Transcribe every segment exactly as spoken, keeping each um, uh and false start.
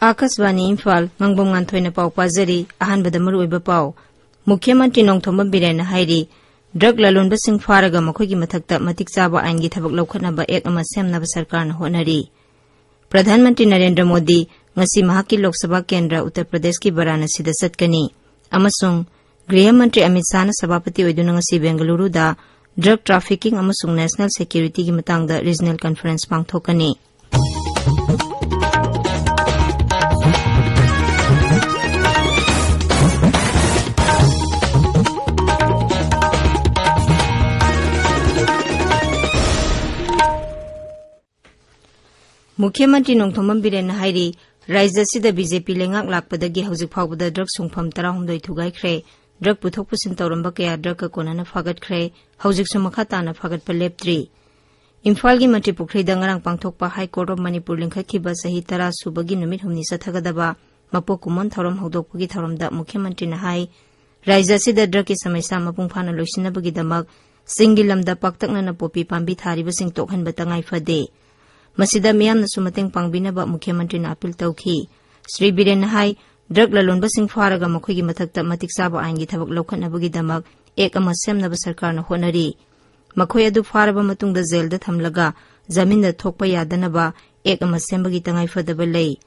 ꯑꯥꯀꯥꯁꯕꯥꯅꯤ ꯏꯝꯐꯥꯜ, ꯉꯥꯡꯕꯝ ꯉꯥꯟꯊꯣꯏꯅ ꯄꯥꯎ ꯄꯥꯖꯔꯤ꯫ ꯑꯍꯥꯟꯕꯗ ꯃꯔꯨꯑꯣꯏꯕ ꯄꯥꯎ꯫ ꯃꯨꯈ꯭ꯌ ꯃꯟꯇ꯭ꯔꯤ ꯅꯣꯡꯊꯣꯝꯕꯝ ꯕꯤꯔꯦꯟꯅ ꯍꯥꯏꯔꯤ, ꯗ꯭ꯔꯒ ꯂꯂꯣꯟꯕꯁꯤꯡ ꯐꯥꯔꯒ ꯃꯈꯣꯏꯒꯤ ꯃꯊꯛꯇ ꯃꯇꯤꯛ ꯆꯥꯕ ꯑꯥꯏꯟꯒꯤ ꯊꯕꯛ ꯂꯧꯈꯠꯅꯕ ꯑꯦꯛ ꯑꯃ ꯁꯦꯝꯅꯕ ꯁꯔꯀꯥꯔꯅ ꯍꯣꯠꯅꯔꯤ꯫ ꯄ꯭ꯔꯙꯥꯟ ꯃꯟꯇ꯭ꯔꯤ ꯅꯔꯦꯟꯗ꯭ꯔ ꯃꯣꯗꯤ ꯉꯁꯤ ꯃꯍꯥꯛꯀꯤ ꯂꯣꯛ ꯁꯚꯥ ꯀꯦꯟꯗ꯭ꯔ ꯎꯠꯇꯔ ꯄ꯭ꯔꯗꯦꯁꯀꯤ ꯕꯔꯥꯅꯁꯤꯗ ꯆꯠꯀꯅꯤ ꯑꯃꯁꯨꯡ ꯒ꯭ꯔꯤꯍ ꯃꯟꯇ꯭ꯔꯤ ꯑꯃꯤꯠ ꯁꯥꯍꯅ ꯁꯚꯥꯄꯇꯤ ꯑꯣꯏꯗꯨꯅ ꯉꯁꯤ ꯕꯦꯡꯒꯂꯨꯔꯨꯗ ꯗ꯭ꯔꯒ ꯇ꯭ꯔꯥꯐꯤꯀꯤꯡ ꯑꯃꯁꯨꯡ ꯅꯦꯁꯅꯦꯜ ꯁꯦꯀ꯭ꯌꯨꯔꯤꯇꯤꯒꯤ ꯃꯇꯥꯡꯗ ꯔꯤꯖꯅꯦꯜ ꯀꯟꯐꯔꯦꯟꯁ ꯄꯥꯡꯊꯣꯛꯀꯅꯤ꯫ ꯃꯨꯈ꯭ꯌ ꯃꯟꯇ꯭ꯔꯤ ꯅꯣꯡꯊꯣꯝꯕꯝ ꯕꯤꯔꯦꯟꯅ ꯍꯥꯏꯔꯤ, ꯔꯥꯖ꯭ꯌ ꯑꯁꯤꯗ ꯕꯤ ꯖꯦ ꯄꯤ ꯂꯩꯉꯥꯛ ꯂꯥꯛꯄꯗꯒꯤ ꯍꯧꯖꯤꯛ ꯐꯥꯎꯕꯗ ꯗ꯭ꯔꯒ ꯁꯨꯡꯐꯝ ꯇꯔꯥꯍꯨꯝꯗꯣꯏ ꯊꯨꯒꯥꯏꯈ꯭ꯔꯦ꯫ ꯗ꯭ꯔꯒ ꯄꯨꯊꯣꯛ ꯄꯨꯁꯤꯟ ꯇꯧꯔꯝꯕ ꯀꯌꯥ ꯗ꯭ꯔꯒꯀ ꯀꯣꯟꯅꯅ ꯐꯥꯒꯠꯈ꯭ꯔꯦ꯫ ꯍꯧꯖꯤꯛꯁꯨ ꯃꯈꯥ ꯇꯥꯅ ꯐꯥꯒꯠꯄ ꯂꯦꯞꯇ꯭ꯔꯤ꯫ ꯏꯝꯐꯥꯜꯒꯤ ꯃꯟꯇ꯭ꯔꯤ ꯄꯨꯈ꯭ꯔꯤꯗ ꯉꯔꯥꯡ ꯄꯥꯡꯊꯣꯛꯄ ꯍꯥꯏ ꯀꯣꯔꯠ ꯑꯣꯐ ꯃꯅꯤꯄꯨꯔ ꯂꯤꯡꯈꯠꯈꯤꯕ ꯆꯍꯤ ꯇꯔꯥ ꯁꯨꯕꯒꯤ ꯅꯨꯃꯤꯠ ꯍꯨꯝꯅꯤ ꯆꯠꯊꯒꯗꯕ ꯃꯄꯣꯛ ꯀꯨꯝꯑꯣꯟ ꯊꯧꯔꯝ ꯍꯧꯗꯣꯛꯄꯒꯤ ꯊꯧꯔꯝꯗ ꯃꯨꯈ꯭ꯌ ꯃꯟꯇ꯭ꯔꯤꯅ ꯍꯥꯏ, ꯔꯥꯖ꯭ꯌ ꯑꯁꯤꯗ ꯗ꯭ꯔꯒꯀꯤ ꯁꯃꯁ꯭ꯌꯥ ꯃꯄꯨꯡ ꯐꯥꯅ ꯂꯣꯏꯁꯤꯟꯅꯕꯒꯤꯗꯃꯛ ꯆꯤꯡꯒꯤ ꯂꯝꯗ ꯄꯥꯛꯇꯛꯅꯅ ꯄꯣꯄꯤ ꯄꯥꯝꯕꯤ ꯊꯥꯔꯤꯕꯁꯤꯡ ꯇꯣꯛꯍꯟꯕ ꯇꯉꯥꯏ ꯐꯗꯦ꯫ ꯃꯁꯤꯗ ꯃꯤꯌꯥꯝꯅꯁꯨ ꯃꯇꯦꯡ ꯄꯥꯡꯕꯤꯅꯕ ꯃꯨꯈ꯭ꯌ ꯃꯟꯇ꯭ꯔꯤꯅ ꯑꯥꯄꯤꯜ ꯇꯧꯈꯤ꯫ ꯁ꯭ꯔꯤ ꯕꯤꯔꯦꯟꯅ ꯍꯥꯏ, ꯗ꯭ꯔꯒ ꯂꯂꯣꯟꯕꯁꯤꯡ ꯐꯥꯔꯒ ꯃꯈꯣꯏꯒꯤ ꯃꯊꯛꯇ ꯃꯇꯤꯛ ꯆꯥꯕ ꯑꯥꯏꯟꯒꯤ ꯊꯕꯛ ꯂꯧꯈꯠꯅꯕꯒꯤꯗꯃꯛ ꯑꯦꯛ ꯑꯃ ꯁꯦꯝꯅꯕ ꯁꯔꯀꯥꯔꯅ ꯍꯣꯠꯅꯔꯤ꯫ ꯃꯈꯣꯏ ꯑꯗꯨ ꯐꯥꯔꯕ ꯃꯇꯨꯡꯗ ꯖꯦꯜꯗ ꯊꯝꯂꯒ ꯖꯥꯃꯤꯟꯗ ꯊꯣꯛꯄ ꯌꯥꯗꯅꯕ ꯑꯦꯛ ꯑꯃ ꯁꯦꯝꯕꯒꯤ ꯇꯉꯥꯏꯐꯗꯕ ꯂꯩ꯫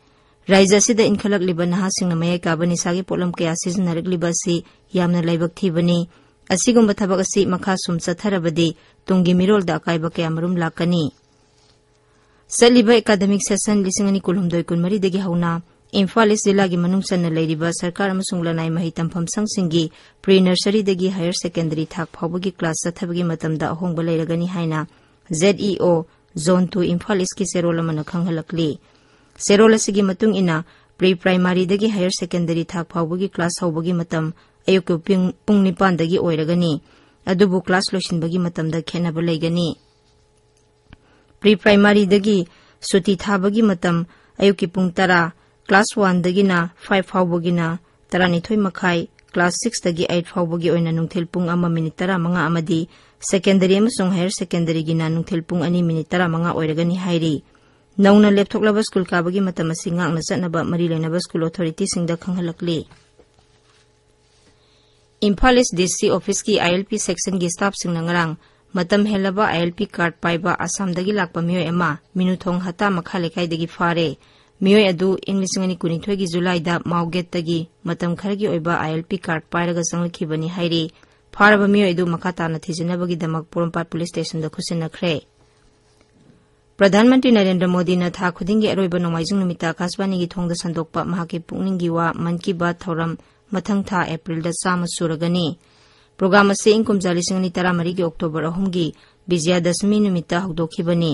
ꯔꯥꯖ꯭ꯌ ꯑꯁꯤꯗ ꯏꯟꯈꯠꯂꯛꯂꯤꯕ ꯅꯍꯥꯁꯤꯡꯅ ꯃꯌꯥꯏ ꯀꯥꯕ ꯅꯤꯁꯥꯒꯤ ꯄꯣꯠꯂꯝ ꯀꯌꯥ ꯁꯤꯖꯤꯟꯅꯔꯛꯂꯤꯕ ꯑꯁꯤ ꯌꯥꯝꯅ ꯂꯥꯏꯕꯛ ꯊꯤꯕꯅꯤ꯫ ꯑꯁꯤꯒꯨꯝꯕ ꯊꯕꯛ ꯑꯁꯤ ꯃꯈꯥ ꯁꯨꯝ ꯆꯠꯊꯔꯕꯗꯤ ꯇꯨꯡꯒꯤ ꯃꯤꯔꯣꯜꯗ ꯑꯀꯥꯏꯕ ꯀꯌꯥꯃꯔꯨꯝ ꯂꯥꯛꯀꯅꯤ꯫ ꯆꯠꯂꯤꯕ ꯑꯦꯀꯥꯗꯃꯤꯛ ꯁꯦꯁꯟ ꯂꯤꯁꯤꯡ ꯑꯅꯤ ꯀꯨꯟꯍꯨꯝꯗꯣꯏ ꯀꯨꯟꯃꯔꯤꯗꯒꯤ ꯍꯧꯅ ꯏꯝꯐꯥꯜ ꯏꯁ ꯖꯤꯂꯥꯒꯤ ꯃꯅꯨꯡ ꯆꯟꯅ ꯂꯩꯔꯤꯕ ꯁꯔꯀꯥꯔ ꯑꯃꯁꯨꯡ ꯂꯅꯥꯏ ꯃꯍꯩ ꯇꯝꯐꯝ ꯁꯪꯁꯤꯡꯒꯤ ꯄ꯭ꯔꯤ ꯅꯔꯁꯔꯤꯗꯒꯤ ꯍꯥꯌꯔ ꯁꯦꯀꯦꯟꯗꯔꯤ ꯊꯥꯛ ꯐꯥꯎꯕꯒꯤ ꯀ꯭ꯂꯥꯁ ꯆꯠꯊꯕꯒꯤ ꯃꯇꯝꯗ ꯑꯍꯣꯡꯕ ꯂꯩꯔꯒꯅꯤ ꯍꯥꯏꯅ ꯖꯦꯗ ꯏ ꯑꯣ ꯖꯣꯟ ꯇꯨ ꯏꯝꯐꯥꯜ ꯏꯁꯀꯤ ꯆꯦꯔꯣꯜ ꯑꯃꯅ ꯈꯪꯍꯜꯂꯛꯂꯤ꯫ ꯆꯦꯔꯣꯜ ꯑꯁꯤꯒꯤ ꯃꯇꯨꯡ ꯏꯟꯅ, ꯄ꯭ꯔꯤ ꯄ꯭ꯔꯥꯏꯃꯥꯔꯤꯗꯒꯤ ꯍꯥꯌꯔ ꯁꯦꯀꯦꯟꯗꯔꯤ ꯊꯥꯛ ꯐꯥꯎꯕꯒꯤ ꯀ꯭ꯂꯥꯁ ꯍꯧꯕꯒꯤ ꯃꯇꯝ ꯑꯌꯨꯛꯀꯤ ꯄꯨꯡ, ꯄꯨꯡ ꯅꯤꯄꯥꯟꯗꯒꯤ ꯑꯣꯏꯔꯒꯅꯤ, ꯑꯗꯨꯕꯨ ꯀ꯭ꯂꯥꯁ ꯂꯣꯏꯁꯤꯟꯕꯒꯤ ꯃꯇꯝꯗ ꯈꯦꯠꯅꯕ ꯂꯩꯒꯅꯤ꯫ ꯄ꯭ꯔꯤ ꯄ꯭ꯔꯥꯏꯃꯥꯔꯤꯗꯒꯤ ꯁꯨꯇꯤ ꯊꯥꯕꯒꯤ ꯃꯇꯝ ꯑꯌꯨꯛꯀꯤ ꯄꯨꯡ ꯇꯔꯥ, ꯀ꯭ꯂꯥꯁ ꯋꯥꯟꯗꯒꯤꯅ ꯐꯥꯏꯚ ꯐꯥꯎꯕꯒꯤꯅ ꯇꯔꯥꯅꯤꯊꯣꯏ ꯃꯈꯥꯏ, ꯀ꯭ꯂꯥꯁ ꯁꯤꯛꯁꯇꯒꯤ ꯑꯩꯠ ꯐꯥꯎꯕꯒꯤ ꯑꯣꯏꯅ ꯅꯨꯡꯊꯤꯜ ꯄꯨꯡ ꯑꯃ ꯃꯤꯅꯤꯠ ꯇꯔꯥꯃꯉꯥ ꯑꯃꯗꯤ ꯁꯦꯀꯦꯟꯗꯔꯤ ꯑꯃꯁꯨꯡ ꯍꯥꯌꯔ ꯁꯦꯀꯦꯟꯗꯔꯤꯒꯤꯅ ꯅꯨꯡꯊꯤꯜ ꯄꯨꯡ ꯑꯅꯤ ꯃꯤꯅꯤꯠ ꯇꯔꯥꯃꯉꯥ ꯑꯣꯏꯔꯒꯅꯤ ꯍꯥꯏꯔꯤ꯫ ꯅꯧꯅ ꯂꯦꯞꯊꯣꯛꯂꯕ ꯁ꯭ꯀꯨꯜ ꯀꯥꯕꯒꯤ ꯃꯇꯝ ꯑꯁꯤ ꯉꯥꯛꯅ ꯆꯠꯅꯕ ꯃꯔꯤ ꯂꯩꯅꯕ ꯁ꯭ꯀꯨꯜ ꯑꯣꯊꯣꯔꯤꯇꯤꯁꯤꯡꯗ ꯈꯪꯍꯜꯂꯛꯂꯤ꯫ ꯏꯝꯐꯥꯜ ꯏꯁ ꯗꯤ ꯁꯤ ꯑꯣꯐꯤꯁꯀꯤ ꯑꯥꯏ ꯑꯦꯜ ꯄꯤ ꯁꯦꯛꯁꯟꯒꯤ ꯁ꯭ꯇꯥꯐꯁꯤꯡꯅ ꯉꯔꯥꯡ ꯃꯇꯝ ꯍꯦꯜꯂꯕ ꯑꯥꯏ ꯑꯦꯜ ꯄꯤ ꯀꯥꯔꯗ ꯄꯥꯏꯕ ꯑꯁꯥꯝꯗꯒꯤ ꯂꯥꯛꯄ ꯃꯤꯑꯣꯏ ꯑꯃ ꯃꯤꯅꯨꯊꯣꯡ ꯍꯇꯥ ꯃꯈꯥ ꯂꯩꯀꯥꯏꯗꯒꯤ ꯐꯥꯔꯦ꯫ ꯃꯤꯑꯣꯏ ꯑꯗꯨ ꯏꯪ ꯂꯤꯁꯤꯡ ꯑꯅꯤ ꯀꯨꯟꯅꯤꯊꯣꯏꯒꯤ ꯖꯨꯂꯥꯏꯗ ꯃꯥꯎꯒꯦꯠꯇꯒꯤ ꯃꯇꯝ ꯈꯔꯒꯤ ꯑꯣꯏꯕ ꯑꯥꯏ ꯑꯦꯜ ꯄꯤ ꯀꯥꯔꯗ ꯄꯥꯏꯔꯒ ꯆꯪꯂꯛꯈꯤꯕꯅꯤ ꯍꯥꯏꯔꯤ꯫ ꯐꯥꯔꯕ ꯃꯤꯑꯣꯏ ꯑꯗꯨ ꯃꯈꯥ ꯇꯥꯅ ꯊꯤꯖꯤꯟꯅꯕꯒꯤꯗꯃꯛ ꯄꯣꯔꯣꯝꯄꯥꯠ ꯄꯨꯂꯤꯁ ꯁ꯭ꯇꯦꯁꯟꯗ ꯈꯨꯠꯁꯤꯟꯅꯈ꯭ꯔꯦ꯫ ꯄ꯭ꯔꯙꯥꯟ ꯃꯟꯇ꯭ꯔꯤ ꯅꯔꯦꯟꯗ꯭ꯔ ꯃꯣꯗꯤꯅ ꯊꯥ ꯈꯨꯗꯤꯡꯒꯤ ꯑꯔꯣꯏꯕ ꯅꯣꯡꯃꯥꯏꯖꯤꯡ ꯅꯨꯃꯤꯠꯇ ꯑꯥꯀꯥꯁꯕꯥꯅꯤꯒꯤ ꯊꯣꯡꯗ ꯁꯟꯗꯣꯛꯄ ꯃꯍꯥꯛꯀꯤ ꯄꯨꯛꯅꯤꯡꯒꯤ ꯋꯥ ꯃꯟ ꯀꯤ ꯕꯥꯠ ꯊꯧꯔꯝ ꯃꯊꯪ ꯊꯥ ꯑꯦꯄ꯭ꯔꯤꯜꯗ ꯆꯥꯝꯃ ꯁꯨꯔꯒꯅꯤ꯫ ꯄ꯭ꯔꯣꯒ꯭ꯔꯥꯝ ꯑꯁꯤ ꯏꯪ ꯀꯨꯝꯖꯥ ꯂꯤꯁꯤꯡ ꯑꯅꯤ ꯇꯔꯥꯃꯔꯤꯒꯤ ꯑꯣꯛꯇꯣꯕꯔ ꯑꯍꯨꯝꯒꯤ ꯕꯤꯖꯌꯗꯁꯃꯤ ꯅꯨꯃꯤꯠꯇ ꯍꯧꯗꯣꯛꯈꯤꯕꯅꯤ꯫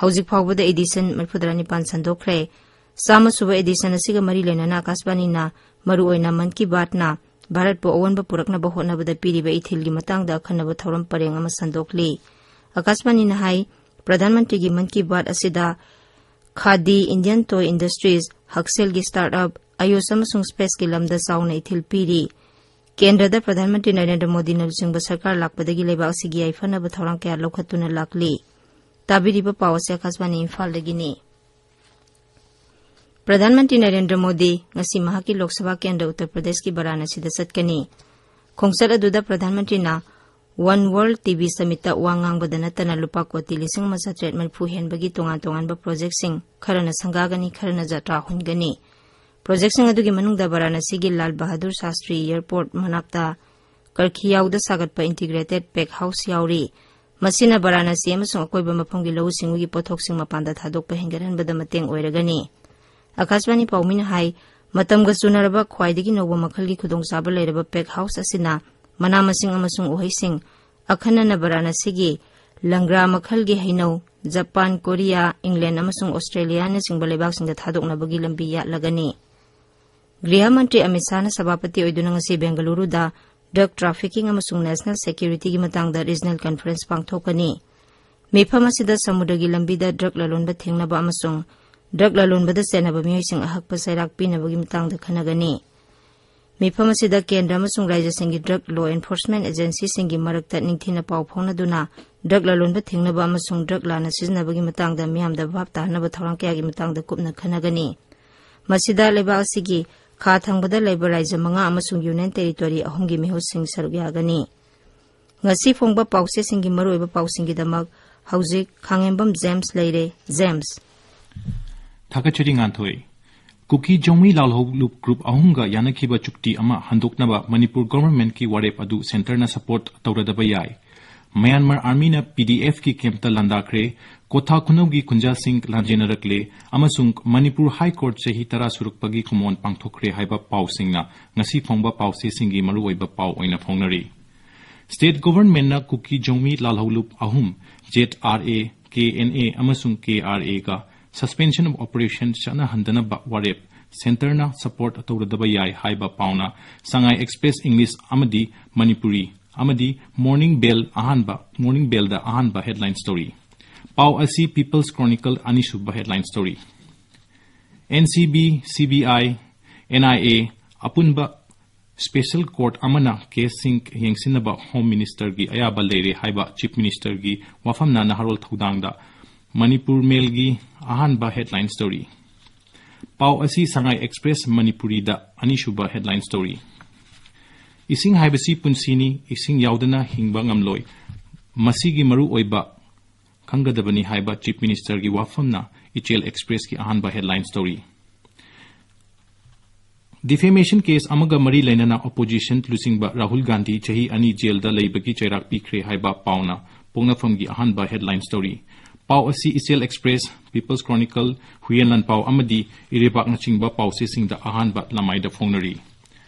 ꯍꯧꯖꯤꯛ ꯐꯥꯎꯕꯗ ꯑꯦꯗꯤꯁꯟ ꯃꯔꯤꯐꯨꯇꯔꯥꯅꯤꯄꯥꯟ ꯁꯟꯗꯣꯛꯈ꯭ꯔꯦ꯫ ꯆꯥꯝꯃ ꯁꯨꯕ ꯑꯦꯗꯤꯁꯟ ꯑꯁꯤꯒ ꯃꯔꯤ ꯂꯩꯅꯅ ꯑꯥꯀꯥꯁꯕꯥꯅꯤꯅ ꯃꯔꯨꯑꯣꯏꯅ ꯃꯟ ꯀꯤ ꯕꯥꯠꯅ ꯚꯥꯔꯠꯄꯨ ꯑꯑꯣꯟꯕ ꯄꯨꯔꯛꯅꯕ ꯍꯣꯠꯅꯕꯗ ꯄꯤꯔꯤꯕ ꯏꯊꯤꯜꯒꯤ ꯃꯇꯥꯡꯗ ꯑꯈꯟꯅꯕ ꯊꯧꯔꯝ ꯄꯔꯦꯡ ꯑꯃ ꯁꯟꯗꯣꯛꯂꯤ꯫ ꯑꯥꯀꯥꯁꯕꯥꯅꯤꯅ ꯍꯥꯏ, ꯄ꯭ꯔꯙꯥꯟ ꯃꯟꯇ꯭ꯔꯤꯒꯤ ꯃꯟ ꯀꯤ ꯕꯥꯠ ꯑꯁꯤꯗ ꯈꯥꯗꯤ, ꯏꯟꯗꯤꯌꯟ ꯇꯣꯏ ꯏꯟꯗꯁꯇ꯭ꯔꯤꯁ, ꯍꯛꯁꯦꯜꯒꯤ ꯁ꯭ꯇꯥꯔꯠ ꯑꯞ, ꯑꯌꯨꯁ ꯑꯃꯁꯨꯡ ꯁ꯭ꯄꯦꯁꯀꯤ ꯂꯝꯗ ꯆꯥꯎꯅ ꯏꯊꯤꯜ ꯄꯤꯔꯤ꯫ ꯀꯦꯟꯗ꯭ꯔꯗ ꯄ꯭ꯔꯙꯥꯟ ꯃꯟꯇ꯭ꯔꯤ ꯅꯔꯦꯟꯗ꯭ꯔ ꯃꯣꯗꯤꯅ ꯂꯨꯆꯤꯡꯕ ꯁꯔꯀꯥꯔ ꯂꯥꯛꯄꯗꯒꯤ ꯂꯩꯕꯥꯛ ꯑꯁꯤꯒꯤ ꯌꯥꯏꯐꯅꯕ ꯊꯧꯔꯥꯡ ꯀꯌꯥ ꯂꯧꯈꯠꯇꯨꯅ ꯂꯥꯛꯂꯤ꯫ ꯇꯥꯕꯤꯔꯤꯕ ꯄꯥꯎ ꯑꯁꯤ ꯑꯥꯀꯥꯁꯕꯥꯅꯤ ꯏꯝꯐꯥꯜꯗꯒꯤꯅꯤ꯫ ꯄ꯭ꯔꯙꯥꯟ ꯃꯟꯇ꯭ꯔꯤ ꯅꯔꯦꯟꯗ꯭ꯔ ꯃꯣꯗꯤ ꯉꯁꯤ ꯃꯍꯥꯛꯀꯤ ꯂꯣꯛ ꯁꯚꯥ ꯀꯦꯟꯗ꯭ꯔ ꯎꯠꯇꯔ ꯄ꯭ꯔꯗꯦꯁꯀꯤ ꯕꯔꯥꯅꯁꯤꯗ ꯆꯠꯀꯅꯤ꯫ ꯈꯣꯡꯆꯠ ꯑꯗꯨꯗ ꯄ꯭ꯔꯙꯥꯟ ꯃꯟꯇ꯭ꯔꯤꯅ ꯋꯥꯟ ꯋꯥꯔꯜꯗ ꯇꯤ ꯚꯤ ꯁꯃꯤꯠꯇ ꯋꯥ ꯉꯥꯡꯕꯗ ꯅꯠꯇꯅ ꯂꯨꯄꯥ ꯀꯣꯇꯤ ꯂꯤꯁꯤꯡ ꯑꯃ ꯆꯥꯇ꯭ꯔꯦꯠ ꯃꯔꯤꯐꯨ ꯍꯦꯟꯕꯒꯤ ꯇꯣꯉꯥꯟ ꯇꯣꯉꯥꯟꯕ ꯄ꯭ꯔꯣꯖꯦꯛꯁꯤꯡ, ꯈꯔꯅ ꯁꯪꯒꯥꯒꯅꯤ, ꯈꯔꯅ ꯖꯇ꯭ꯔꯥ ꯍꯨꯟꯒꯅꯤ꯫ ꯄ꯭ꯔꯣꯖꯦꯛꯁꯤꯡ ꯑꯗꯨꯒꯤ ꯃꯅꯨꯡꯗ ꯕꯔꯥꯅꯁꯤꯒꯤ ꯂꯥꯜ ꯕꯍꯥꯗꯨꯔ ꯁꯥꯁꯇ꯭ꯔꯤ ꯑꯦꯌꯔꯄꯣꯔꯠ ꯃꯅꯥꯛꯇ ꯀꯔꯈꯤꯌꯥꯎꯗ ꯁꯥꯒꯠꯄ ꯏꯟꯇꯤꯒ꯭ꯔꯦꯇꯦꯗ ꯄꯦꯛ ꯍꯥꯎꯁ ꯌꯥꯎꯔꯤ꯫ ꯃꯁꯤꯅ ꯕꯔꯥꯅꯁꯤ ꯑꯃꯁꯨꯡ ꯑꯀꯣꯏꯕ ꯃꯐꯝꯒꯤ ꯂꯧꯎ ꯁꯤꯡꯎꯒꯤ ꯄꯣꯠꯊꯣꯛꯁꯤꯡ ꯃꯄꯥꯟꯗ ꯊꯥꯗꯣꯛꯄ ꯍꯦꯟꯒꯠꯍꯟꯕꯗ ꯃꯇꯦꯡ ꯑꯣꯏꯔꯒꯅꯤ꯫ ꯑꯥꯀꯥꯁꯕꯥꯅꯤ ꯄꯥꯎꯃꯤꯅ ꯍꯥꯏ, ꯃꯇꯝꯒ ꯆꯨꯅꯔꯕ ꯈ꯭ꯋꯥꯏꯗꯒꯤ ꯅꯧꯕ ꯃꯈꯜꯒꯤ ꯈꯨꯗꯣꯡꯆꯥꯕ ꯂꯩꯔꯕ ꯄꯦꯛ ꯍꯥꯎꯁ ꯑꯁꯤꯅ ꯃꯅꯥ ꯃꯁꯤꯡ ꯑꯃꯁꯨꯡ ꯎꯍꯩꯁꯤꯡ, ꯑꯈꯟꯅꯅ ꯕꯔꯥꯅꯁꯤꯒꯤ ꯂꯪꯒ꯭ꯔꯥ ꯃꯈꯜꯒꯤ ꯍꯩꯅꯧ, ꯖꯄꯥꯟ, ꯀꯣꯔꯤꯌꯥ, ꯏꯪꯂꯦꯟ ꯑꯃꯁꯨꯡ ꯑꯣꯁꯇ꯭ꯔꯦꯂꯤꯌꯥꯅꯆꯤꯡꯕ ꯂꯩꯕꯥꯛꯁꯤꯡꯗ ꯊꯥꯗꯣꯛꯅꯕꯒꯤ ꯂꯝꯕꯤ ꯌꯥꯠꯂꯒꯅꯤ꯫ ꯒ꯭ꯔꯤꯍ ꯃꯟꯇ꯭ꯔꯤ ꯑꯃꯤꯠ ꯁꯥꯍꯅ ꯁꯚꯥꯄꯇꯤ ꯑꯣꯏꯗꯨꯅ ꯉꯁꯤ ꯕꯦꯡꯒꯂꯨꯔꯨꯗ ꯗ꯭ꯔꯒ ꯇ꯭ꯔꯥꯐꯤꯀꯤꯡ ꯑꯃꯁꯨꯡ ꯅꯦꯁꯅꯦꯜ ꯁꯦꯀ꯭ꯌꯨꯔꯤꯇꯤꯒꯤ ꯃꯇꯥꯡꯗ ꯔꯤꯖꯅꯦꯜ ꯀꯟꯐꯔꯦꯟꯁ ꯄꯥꯡꯊꯣꯛꯀꯅꯤ꯫ ꯃꯤꯐꯝ ꯑꯁꯤꯗ ꯁꯃꯨꯗ꯭ꯔꯒꯤ ꯂꯝꯕꯤꯗ ꯗ꯭ꯔꯒ ꯂꯂꯣꯟꯕ ꯊꯦꯡꯅꯕ ꯑꯃꯁꯨꯡ ꯗ꯭ꯔꯒ ꯂꯂꯣꯟꯕꯗ ꯆꯦꯟꯅꯕ ꯃꯤꯑꯣꯏꯁꯤꯡ ꯑꯍꯛꯄ ꯆꯩꯔꯥꯛ ꯄꯤꯅꯕꯒꯤ ꯃꯇꯥꯡꯗ ꯈꯟꯅꯒꯅꯤ꯫ ꯃꯤꯐꯝ ꯑꯁꯤꯗ ꯀꯦꯟꯗ꯭ꯔ ꯑꯃꯁꯨꯡ ꯔꯥꯖ꯭ꯌꯁꯤꯡꯒꯤ ꯗ꯭ꯔꯒ ꯂꯣ ꯑꯦꯟꯐꯣꯔꯁꯃꯦꯟ ꯑꯦꯖꯦꯟꯁꯤꯁꯤꯡꯒꯤ ꯃꯔꯛꯇ ꯅꯤꯡꯊꯤꯅ ꯄꯥꯎ ꯐꯥꯎꯅꯗꯨꯅ drug ꯂꯂꯣꯟꯕ ꯊꯤꯡꯅꯕ ꯑꯃꯁꯨꯡ drug ꯂꯥꯟꯅ ꯁꯤꯖꯤꯟꯅꯕꯒꯤ ꯃꯇꯥꯡꯗ ꯃꯤꯌꯥꯝꯗ ꯚꯥꯞ ꯇꯥꯍꯟꯅꯕ ꯊꯧꯔꯥꯡ ꯀꯌꯥꯒꯤ ꯃꯇꯥꯡꯗ ꯀꯨꯞꯅ ꯈꯟꯅꯒꯅꯤ꯫ ꯃꯁꯤꯗ ꯂꯩꯕꯥꯛ ꯑꯁꯤꯒꯤ ꯈꯥ ꯊꯪꯕꯗ ꯂꯩꯕ ꯔꯥꯖ꯭ꯌ ꯃꯉꯥ ꯑꯃꯁꯨꯡ Union Territory ꯑꯍꯨꯝꯒꯤ ꯃꯤꯍꯨꯠꯁꯤꯡ ꯁꯔꯨꯛ ꯌꯥꯒꯅꯤ꯫ ꯉꯁꯤ ꯐꯣꯡꯕ ꯄꯥꯎꯆꯦꯁꯤꯡꯒꯤ ꯃꯔꯨꯑꯣꯏꯕ ꯄꯥꯎꯁꯤꯡꯒꯤꯗꯃꯛ ꯍꯧꯖꯤꯛ ꯈꯥꯉꯦꯝꯕꯝ ꯖꯦꯝꯁ ꯂꯩꯔꯦ꯫ ꯖꯦꯝꯁ꯫ ꯊꯥꯒꯠꯆꯔꯤ ꯉꯥꯟꯊꯣꯏ꯫ ꯀꯨꯀꯤ ꯖꯣꯡꯃꯤ ꯂꯥꯜꯍꯧꯂꯨꯞ group ꯑꯍꯨꯝꯒ ꯌꯥꯅꯈꯤꯕ ꯆꯨꯛꯇꯤ ꯑꯃ ꯍꯟꯗꯣꯛꯅꯕ ꯃꯅꯤꯄꯨꯔ governmentꯀꯤ ꯋꯥꯔꯦꯞ ꯑꯗꯨ centreꯅ support ꯇꯧꯔꯗꯕ ꯌꯥꯏ꯫ ꯃ꯭ꯌꯥꯟꯃꯥꯔ armyꯅ PDFꯀꯤ campꯇ ꯂꯥꯟꯗꯥꯈ꯭ꯔꯦ, ꯀꯣꯊꯥ ꯈꯨꯅꯧꯒꯤ ꯈꯨꯟꯖꯥꯁꯤꯡ ꯂꯥꯟꯖꯦꯟꯅꯔꯛꯂꯦ ꯑꯃꯁꯨꯡ ꯃꯅꯤꯄꯨꯔ High Court ꯆꯍꯤ ꯇꯔꯥ ꯁꯨꯔꯛꯄꯒꯤ ꯀꯨꯃꯣꯟ ꯄꯥꯡꯊꯣꯛꯈ꯭ꯔꯦ ꯍꯥꯏꯕ ꯄꯥꯎꯁꯤꯡꯅ ꯉꯁꯤ ꯐꯣꯡꯕ ꯄꯥꯎꯆꯦꯁꯤꯡꯒꯤ ꯃꯔꯨꯑꯣꯏꯕ ꯄꯥꯎ ꯑꯣꯏꯅ ꯐꯣꯡꯅꯔꯤ꯫ State governmentꯅ ꯀꯨꯀꯤ ꯖꯣꯡꯃꯤ ꯂꯥꯜꯍꯧꯂꯨꯞ ꯑꯍꯨꯝ, ZRA, KNA ꯑꯃꯁꯨꯡ KRAꯒ suspension of operation ꯆꯠꯅꯍꯟꯗꯅꯕ ꯋꯥꯔꯦꯞ centreꯅ support ꯇꯧꯔꯗꯕ ꯌꯥꯏ ꯍꯥꯏꯕ ꯄꯥꯎꯅ ꯁꯉꯥꯏ Express English ꯑꯃꯗꯤ ꯃꯅꯤꯄꯨꯔꯤ ꯑꯃꯗꯤ Morning Bell ꯑꯍꯥꯟꯕ, Morning Bellꯗ ꯑꯍꯥꯟꯕ headlines ꯇꯧꯔꯤ꯫ ꯄꯥꯎ ꯑꯁꯤ People's Chronicle ꯑꯅꯤꯁꯨꯕ headlines ꯇꯧꯔꯤ꯫ NCB, CBI, NIA ꯑꯄꯨꯟꯕ special court ꯑꯃꯅ caseꯁꯤꯡ ꯌꯦꯡꯁꯤꯟꯅꯕ Home Ministerꯒꯤ ꯑꯌꯥꯕ ꯂꯩꯔꯦ ꯍꯥꯏꯕ Chief Ministerꯒꯤ ꯋꯥꯐꯝꯅ ꯅꯍꯥꯔꯣꯜ ꯊꯧꯗꯥꯡꯗ ꯃꯅꯤꯄꯨꯔ Mailꯒꯤ ꯑꯍꯥꯟꯕ headlines ꯇꯧꯔꯤ꯫ ꯄꯥꯎ ꯑꯁꯤ ꯁꯉꯥꯏ Express ꯃꯅꯤꯄꯨꯔꯤꯗ ꯑꯅꯤꯁꯨꯕ headlines ꯇꯧꯔꯤ꯫ ꯏꯁꯤꯡ ꯍꯥꯏꯕꯁꯤ ꯄꯨꯟꯁꯤꯅꯤ, ꯏꯁꯤꯡ ꯌꯥꯎꯗꯅ ꯍꯤꯡꯕ ꯉꯝꯂꯣꯏ꯫ ꯃꯁꯤꯒꯤ ꯃꯔꯨꯑꯣꯏꯕ ꯈꯪꯒꯗꯕꯅꯤ ꯍꯥꯏꯕ Chief Ministerꯒꯤ ꯋꯥꯐꯝꯅ ꯏꯆꯦꯜ Expressꯀꯤ ꯑꯍꯥꯟꯕ headlines ꯇꯧꯔꯤ꯫ Defamation case ꯑꯃꯒ ꯃꯔꯤ ꯂꯩꯅꯅ opposition ꯂꯨꯆꯤꯡꯕ ꯔꯥꯍꯨꯜ ꯒꯥꯟꯙꯤ ꯆꯍꯤ ꯑꯅꯤ jailꯗ ꯂꯩꯕꯒꯤ ꯆꯩꯔꯥꯛ ꯄꯤꯈ꯭ꯔꯦ ꯍꯥꯏꯕ ꯄꯥꯎꯅ ꯄꯣꯛꯅꯐꯝꯒꯤ ꯑꯍꯥꯟꯕ headlines ꯇꯧꯔꯤ꯫ ꯄꯥꯎ ꯑꯁꯤ ꯏꯆꯦꯜ Express, People's Chronicle, ꯍꯨꯏꯌꯦꯟ ꯂꯥꯟꯄꯥꯎ ꯑꯃꯗꯤ ꯏꯔꯩꯕꯥꯛꯅꯆꯤꯡꯕ ꯄꯥꯎꯆꯦꯁꯤꯡꯗ ꯑꯍꯥꯟꯕ ꯂꯃꯥꯏꯗ ꯐꯣꯡꯅꯔꯤ꯫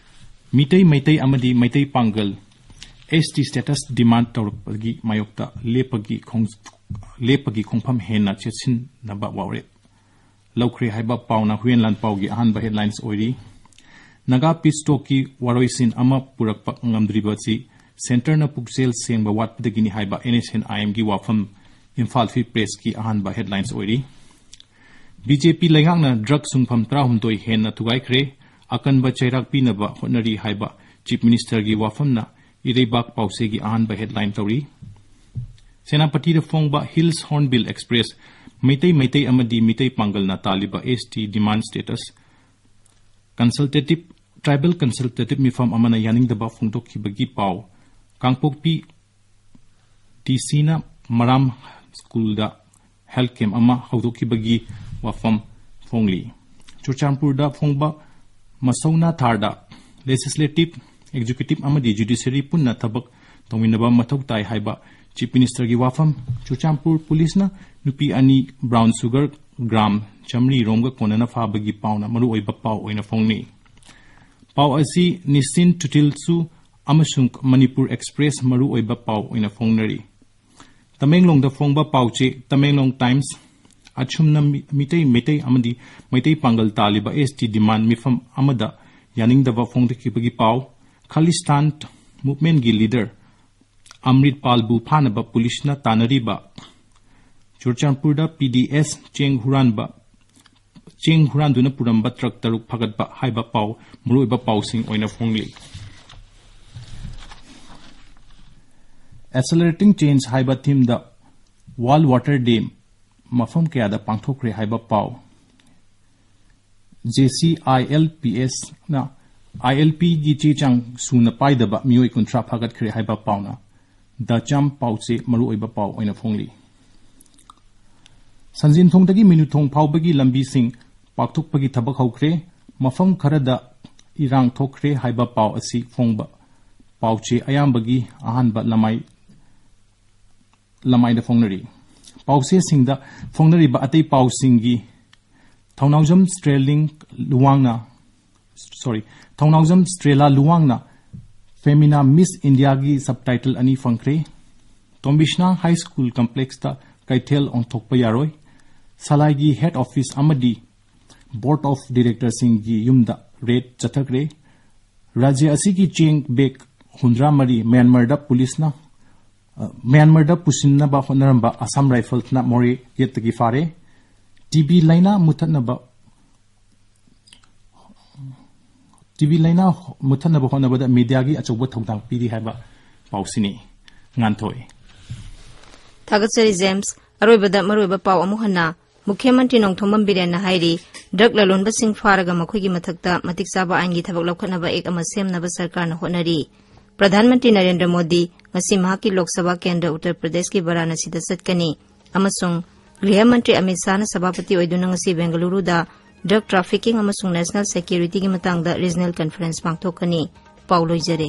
ꯃꯤꯇꯩ ꯃꯩꯇꯩ ꯑꯃꯗꯤ ꯃꯩꯇꯩ ꯄꯥꯡꯒꯜ ST status demand ꯇꯧꯔꯛꯄꯒꯤ ꯃꯥꯌꯣꯛꯇ ꯂꯦꯞꯄꯒꯤ ꯈꯣꯡ-, ꯂꯦꯞꯄꯒꯤ ꯈꯣꯡꯐꯝ ꯍꯦꯟꯅ ꯆꯦꯠꯁꯤꯟꯅꯕ ꯋꯥꯔꯦꯞ ꯂꯧꯈ꯭ꯔꯦ ꯍꯥꯏꯕ ꯄꯥꯎꯅ ꯍꯨꯏꯌꯦꯟ ꯂꯥꯟꯄꯥꯎꯒꯤ ꯑꯍꯥꯟꯕ headlines ꯑꯣꯏꯔꯤ꯫ ꯅꯥꯒꯥ peace talkꯀꯤ ꯋꯥꯔꯣꯏꯁꯤꯟ ꯑꯃ ꯄꯨꯔꯛꯄ ꯉꯝꯗ꯭ꯔꯤꯕꯁꯤ centreꯅ ꯄꯨꯛꯆꯦꯜ ꯁꯦꯡꯕ ꯋꯥꯠꯄꯗꯒꯤꯅꯤ ꯍꯥꯏꯕ NSCN-IMꯒꯤ ꯋꯥꯐꯝ ꯏꯝꯐꯥꯜ Free Pressꯀꯤ ꯑꯍꯥꯟꯕ headlines ꯑꯣꯏꯔꯤ꯫ BJP ꯂꯩꯉꯥꯛꯅ drug ꯁꯨꯡꯐꯝ ꯇꯔꯥꯍꯨꯝꯗꯣꯏ ꯍꯦꯟꯅ ꯊꯨꯒꯥꯏꯈ꯭ꯔꯦ, ꯑꯀꯟꯕ ꯆꯩꯔꯥꯛ ꯄꯤꯅꯕ ꯍꯣꯠꯅꯔꯤ ꯍꯥꯏꯕ Chief Ministerꯒꯤ ꯋꯥꯐꯝꯅ ꯏꯔꯩꯕꯥꯛ ꯄꯥꯎꯆꯦꯒꯤ ꯑꯍꯥꯟꯕ headline ꯇꯧꯔꯤ꯫ ꯁꯦꯅꯥꯄꯇꯤꯗ ꯐꯣꯡꯕ hills Hornbill express, Meitei Meitei ꯑꯃꯗꯤ ꯃꯤꯇꯩ ꯄꯥꯡꯒꯜꯅ ꯇꯥꯜꯂꯤꯕ ꯑꯦꯁ ꯇꯤ ꯗꯤꯃꯥꯟ ꯁ꯭ꯇꯦꯇꯁ ꯀꯟꯁꯜꯇꯦꯇꯤꯚ, ꯇ꯭ꯔꯥꯏꯕꯦꯜ ꯀꯟꯁꯜꯇꯦꯇꯤꯚ ꯃꯤꯐꯝ ꯑꯃꯅ ꯌꯥꯅꯤꯡꯗꯕ ꯐꯣꯡꯗꯣꯛꯈꯤꯕꯒꯤ ꯄꯥꯎ꯫ ꯀꯥꯡꯄꯣꯛꯄꯤ ꯗꯤ ꯁꯤꯅ ꯃꯔꯥꯝ ꯁ꯭ꯀꯨꯜꯗ ꯍꯦꯜꯊ ꯀꯦꯝꯞ ꯑꯃ ꯍꯧꯗꯣꯛꯈꯤꯕꯒꯤ ꯋꯥꯐꯝ ꯐꯣꯡꯂꯤ꯫ ꯆꯨꯔꯆꯥꯟꯄꯨꯔꯗ ꯐꯣꯡꯕ ꯃꯁꯧꯅꯥ ꯊꯥꯔꯗ ꯂꯦꯖꯤꯁꯂꯦꯇꯤꯚ, ꯑꯦꯛꯖꯤꯀ꯭ꯌꯨꯇꯤꯚ ꯑꯃꯗꯤ ꯖꯨꯗꯤꯁꯤꯌꯔꯤ ꯄꯨꯟꯅ ꯊꯕꯛ ꯇꯧꯃꯤꯟꯅꯕ ꯃꯊꯧ ꯇꯥꯏ ꯍꯥꯏꯕ ꯆꯤꯐ ꯃꯤꯅꯤꯁꯇꯔꯒꯤ ꯋꯥꯐꯝ꯫ ꯆꯨꯔꯆꯥꯟꯄꯨꯔ ꯄꯨꯂꯤꯁꯅ ꯅꯨꯄꯤ ꯑꯅꯤ ꯕ꯭ꯔꯥꯎꯟ ꯁꯨꯒꯔ ꯒ꯭ꯔꯥꯝ ꯆꯥꯃꯔꯤ ꯔꯣꯝꯒ ꯀꯣꯟꯅꯅ ꯐꯥꯕꯒꯤ ꯄꯥꯎꯅ ꯃꯔꯨꯑꯣꯏꯕ ꯄꯥꯎ ꯑꯣꯏꯅ ꯐꯣꯡꯅꯩ꯫ ꯄꯥꯎ ꯑꯁꯤ ꯅꯤꯁꯤꯟ ꯇꯨꯇꯤꯜꯁꯨ ꯑꯃꯁꯨꯡ ꯃꯅꯤꯄꯨꯔ ꯑꯦꯛꯁꯄ꯭ꯔꯦꯁ ꯃꯔꯨꯑꯣꯏꯕ ꯄꯥꯎ ꯑꯣꯏꯅ ꯐꯣꯡꯅꯔꯤ꯫ ꯇꯃꯦꯡꯂꯣꯡꯗ ꯐꯣꯡꯕ ꯄꯥꯎꯆꯦ ꯇꯃꯦꯡꯂꯣꯡ ꯇꯥꯏꯝꯁ꯫ ꯑꯆꯨꯝꯅ ꯃꯤ-, ꯃꯤꯇꯩ ꯃꯩꯇꯩ ꯑꯃꯗꯤ ꯃꯩꯇꯩ ꯄꯥꯡꯒꯜ ꯇꯥꯜꯂꯤꯕ ꯑꯦꯁ ꯇꯤ ꯗꯤꯃꯥꯟ ꯃꯤꯐꯝ ꯑꯃꯗ ꯌꯥꯅꯤꯡꯗꯕ ꯐꯣꯡꯗꯣꯛꯈꯤꯕꯒꯤ ꯄꯥꯎ꯫ ꯈꯥꯂꯤꯁꯇꯥꯟ ꯃꯨꯚꯃꯦꯟꯠꯀꯤ ꯂꯤꯗꯔ ꯑꯃ꯭ꯔꯤꯠ ꯄꯥꯜꯕꯨ ꯐꯥꯅꯕ ꯄꯨꯂꯤꯁꯅ ꯇꯥꯟꯅꯔꯤꯕ꯫ ꯆꯨꯔꯆꯥꯟꯄꯨꯔꯗ ꯄꯤ ꯗꯤ ꯑꯦꯁ ꯆꯦꯡ ꯍꯨꯔꯥꯟꯕ, ꯆꯦꯡ ꯍꯨꯔꯥꯟꯗꯨꯅ ꯄꯨꯔꯝꯕ ꯇ꯭ꯔꯛ ꯇꯔꯨꯛ ꯐꯥꯒꯠꯄ ꯍꯥꯏꯕ ꯄꯥꯎ ꯃꯔꯨꯑꯣꯏꯕ ꯄꯥꯎꯁꯤꯡ ꯑꯣꯏꯅ ꯐꯣꯡꯂꯤ꯫ Accelerating Change ꯍꯥꯏꯕ ꯊꯤꯝꯗ ꯋꯥꯔꯜꯗ ꯋꯥꯇꯔ ꯗꯦ ꯃꯐꯝ ꯀꯌꯥꯗ ꯄꯥꯡꯊꯣꯛꯈ꯭ꯔꯦ ꯍꯥꯏꯕ ꯄꯥꯎ꯫ J C I L P ꯑꯦꯁꯅ I L ꯄꯤꯒꯤ ꯆꯦ ꯆꯥꯡ ꯁꯨꯅ ꯄꯥꯏꯗꯕ ꯃꯤꯑꯣꯏ ꯀꯨꯟꯊ꯭ꯔꯥ ꯐꯥꯒꯠꯈ꯭ꯔꯦ ꯍꯥꯏꯕ ꯄꯥꯎꯅ ꯗ ꯆꯥꯝ ꯄꯥꯎꯆꯦ ꯃꯔꯨꯑꯣꯏꯕ ꯄꯥꯎ ꯑꯣꯏꯅ ꯐꯣꯡꯂꯤ꯫ ꯁꯟꯖꯦꯟꯊꯣꯡꯗꯒꯤ ꯃꯤꯅꯨꯊꯣꯡ ꯐꯥꯎꯕꯒꯤ ꯂꯝꯕꯤꯁꯤꯡ ꯄꯥꯛꯊꯣꯛꯄꯒꯤ ꯊꯕꯛ ꯍꯧꯈ꯭ꯔꯦ꯫ ꯃꯐꯝ ꯈꯔꯗ ꯏꯔꯥꯡ ꯊꯣꯛꯈ꯭ꯔꯦ ꯍꯥꯏꯕ ꯄꯥꯎ ꯑꯁꯤ ꯐꯣꯡꯕ ꯄꯥꯎꯆꯦ ꯑꯌꯥꯝꯕꯒꯤ ꯑꯍꯥꯟꯕ ꯂꯃꯥꯏ, ꯂꯃꯥꯏꯗ ꯐꯣꯡꯅꯔꯤ꯫ ꯄꯥꯎꯆꯦꯁꯤꯡꯗ ꯐꯣꯡꯅꯔꯤꯕ ꯑꯇꯩ ꯄꯥꯎꯁꯤꯡꯒꯤ ꯊꯧꯅꯥꯎꯖꯝ ꯁ꯭ꯇ꯭ꯔꯦꯂꯤꯡ ꯂꯨꯋꯥꯡꯅ, sorry, ꯊꯧꯅꯥꯎꯖꯝ ꯁ꯭ꯇ꯭ꯔꯦꯂꯥ ꯂꯨꯋꯥꯡꯅ ꯐꯦꯃꯤꯅꯥ ꯃꯤꯁ ꯏꯟꯗꯤꯌꯥꯒꯤ ꯁꯕꯇꯥꯏꯇꯜ ꯑꯅꯤ ꯐꯪꯈ꯭ꯔꯦ꯫ ꯇꯣꯝꯕꯤꯁꯅꯥ ꯍꯥꯏ ꯁ꯭ꯀꯨꯜ ꯀꯝꯄ꯭ꯂꯦꯛꯁꯇ ꯀꯩꯊꯦꯜ ꯑꯣꯟꯊꯣꯛꯄ ꯌꯥꯔꯣꯏ꯫ ꯁꯂꯥꯏꯒꯤ ꯍꯦꯗ ꯑꯣꯐꯤꯁ ꯑꯃꯗꯤ ꯕꯣꯔꯗ ꯑꯣꯐ ꯗꯤꯔꯦꯛꯇꯔꯁꯤꯡꯒꯤ ꯌꯨꯝꯗ ꯔꯦꯗ ꯆꯠꯊꯈ꯭ꯔꯦ꯫ ꯔꯥꯖ꯭ꯌ ꯑꯁꯤꯒꯤ ꯆꯦꯡ ꯕꯦꯒ ꯍꯨꯝꯗ꯭ꯔꯥ ꯃꯔꯤ ꯃ꯭ꯌꯥꯟꯃꯥꯔꯗ ꯄꯨꯂꯤꯁꯅ, ꯑ, ꯃ꯭ꯌꯥꯟꯃꯥꯔꯗ ꯄꯨꯁꯤꯟꯅꯕ ꯍꯣꯠꯅꯔꯝꯕ ꯑꯁꯥꯝ ꯔꯥꯏꯐꯜꯁꯅ ꯃꯣꯔꯦ ꯒꯦꯠꯇꯒꯤ ꯐꯥꯔꯦ꯫ ꯇꯤ ꯕꯤ ꯂꯥꯏꯅꯥ ꯃꯨꯠꯊꯠꯅꯕ, ꯇꯤ ꯕꯤ ꯂꯥꯏꯅꯥ ꯃꯨꯠꯊꯠꯅꯕ ꯍꯣꯠꯅꯕꯗ ꯃꯤꯗꯤꯌꯥꯒꯤ ꯑꯆꯧꯕ ꯊꯧꯗꯥꯡ ꯄꯤꯔꯤ ꯍꯥꯏꯕ ꯄꯥꯎꯁꯤꯅꯤ꯫ ꯉꯥꯟꯊꯣꯏ꯫ ꯊꯥꯒꯠꯆꯔꯤ ꯖꯦꯝꯁ꯫ ꯑꯔꯣꯏꯕꯗ ꯃꯔꯨꯑꯣꯏꯕ ꯄꯥꯎ ꯑꯃꯨꯛ ꯍꯟꯅ꯫ ꯃꯨꯈ꯭ꯌ ꯃꯟꯇ꯭ꯔꯤ ꯅꯣꯡꯊꯣꯝꯕꯝ ꯕꯤꯔꯦꯟꯅ ꯍꯥꯏꯔꯤ, ꯗ꯭ꯔꯒ ꯂꯂꯣꯟꯕꯁꯤꯡ ꯐꯥꯔꯒ ꯃꯈꯣꯏꯒꯤ ꯃꯊꯛꯇ ꯃꯇꯤꯛ ꯆꯥꯕ ꯑꯥꯏꯟꯒꯤ ꯊꯕꯛ ꯂꯧꯈꯠꯅꯕ ꯑꯦꯛ ꯑꯃ ꯁꯦꯝꯅꯕ ꯁꯔꯀꯥꯔꯅ ꯍꯣꯠꯅꯔꯤ꯫ ꯄ꯭ꯔꯙꯥꯟ ꯃꯟꯇ꯭ꯔꯤ ꯅꯔꯦꯟꯗ꯭ꯔ ꯃꯣꯗꯤ ꯉꯁꯤ ꯃꯍꯥꯛꯀꯤ ꯂꯣꯛ ꯁꯚꯥ ꯀꯦꯟꯗ꯭ꯔ ꯎꯠꯇꯔ ꯄ꯭ꯔꯗꯦꯁꯀꯤ ꯕꯔꯥꯅꯁꯤꯗ ꯆꯠꯀꯅꯤ ꯑꯃꯁꯨꯡ ꯒ꯭ꯔꯤꯍ ꯃꯟꯇ꯭ꯔꯤ ꯑꯃꯤꯠ ꯁꯥꯍꯅ ꯁꯚꯥꯄꯇꯤ ꯑꯣꯏꯗꯨꯅ ꯉꯁꯤ ꯕꯦꯡꯒꯂꯨꯔꯨꯗ ꯗ꯭ꯔꯒ ꯇ꯭ꯔꯥꯐꯤꯀꯤꯡ ꯑꯃꯁꯨꯡ ꯅꯦꯁꯅꯦꯜ ꯁꯦꯀ꯭ꯌꯨꯔꯤꯇꯤꯒꯤ ꯃꯇꯥꯡꯗ ꯔꯤꯖꯅꯦꯜ ꯀꯟꯐꯔꯦꯟꯁ ꯄꯥꯡꯊꯣꯛꯀꯅꯤ꯫ ꯄꯥꯎ ꯂꯣꯏꯖꯔꯦ꯫